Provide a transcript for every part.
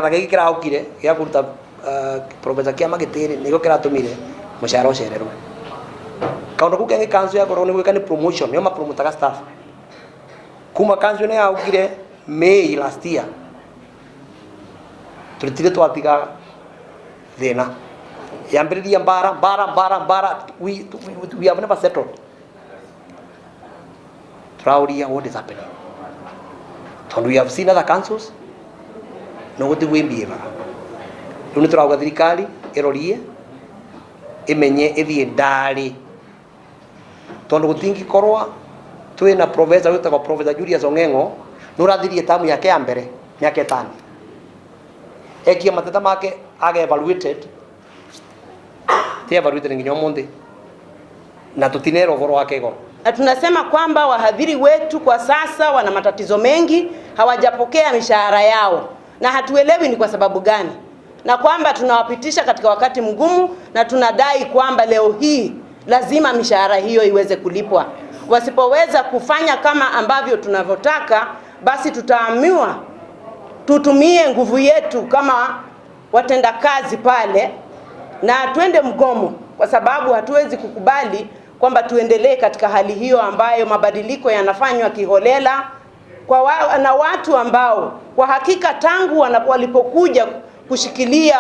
Kana gĩkĩ kĩraũkire gĩa kũruta Professor Kĩama gĩtĩrĩ nĩkĩo kĩratũmire mũcara ũcererwo. Kaũndũ kau kangĩ council yakorwo nĩ gwĩka nĩ promotion, nĩo mapromotaga staff. Kuma council nĩ yaũkire May last year, tũtire twatiga thĩna, yambĩrĩria mbara mbara mbara mbara. We have never settled. Tũraũria, what is happening? Tondũ we have seen other councils no gũtiguo ĩmbiĩvaga. Rĩu nĩ tũrauga thirikari ĩrorie, ĩmenye, ĩthiĩ ndarĩ, tondũ gũtingĩkorwa twĩna professor wĩtagwo Professor Julius Ong'eng'o nĩ ũrathirie tamu yake ya mbere mĩaka 5, ekia mateta make aga evaluated, ti evaluated nginya ũmũthĩ, na tũtinera ũhoro wake igũrũ. Na tunasema kwamba wahadhiri wetu kwa sasa wana matatizo mengi, hawajapokea mishahara yao na hatuelewi ni kwa sababu gani, na kwamba tunawapitisha katika wakati mgumu, na tunadai kwamba leo hii lazima mishahara hiyo iweze kulipwa. Wasipoweza kufanya kama ambavyo tunavyotaka, basi tutaamua tutumie nguvu yetu kama watendakazi pale na twende mgomo, kwa sababu hatuwezi kukubali kwamba tuendelee katika hali hiyo ambayo mabadiliko yanafanywa kiholela na watu ambao kwa hakika tangu walipokuja kushikilia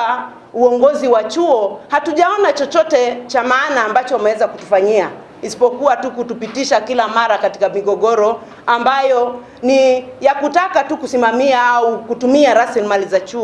uongozi wa chuo hatujaona chochote cha maana ambacho wameweza kutufanyia isipokuwa tu kutupitisha kila mara katika migogoro ambayo ni ya kutaka tu kusimamia au kutumia rasilimali za chuo.